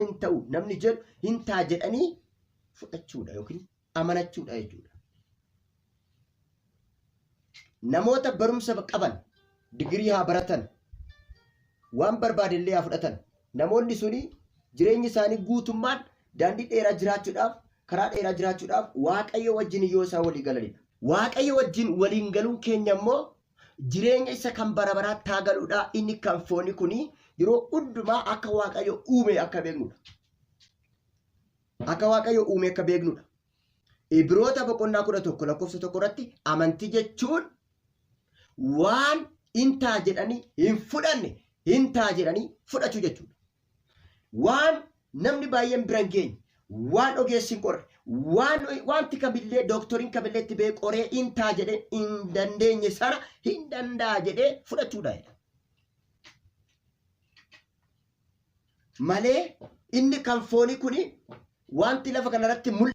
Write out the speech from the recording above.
Hin ta'u namni jedhu hin ta'a jedhanii fudhachuudha yookiin amanachuudha jechuudha. Namoota barumsa qaban digirii haa baratan waan barbaadellee haa fudhatan namoonni suni jireenyi isaanii guutummaan daandii dheeraa jiraachuudhaaf karaa dheeraa jiraachuudhaaf Waaqayyo wajjin yoo isaan walii galanidha. Waaqayyo wajjin waliin galuun keenya immoo jireenya isa kan bara baraatti haa galuudha. Inni kan foonii kuni yeroo hundumaa akka Waaqayyo uume akka beeknudha. Akka Waaqayyo uume akka beeknudha. Ibiroota boqonnaa 11 lakkoofsa 1 irratti amantii jechuun waan hin ta'a jedhanii hin fudhanne hin ta'a jedhanii fudhachuu jechuudha. Waan namni baay'een bira hin geenye, waan ogeessi hin qorre, waan wanti kamillee dooktoriin kamillee itti ba'ee qoree hin ta'a jedhee hin dandeenye sana hin danda'a jedhee fudhachuudha jedha. Malee inni kan foonii kuni wanti lafa kanarratti mul'atu.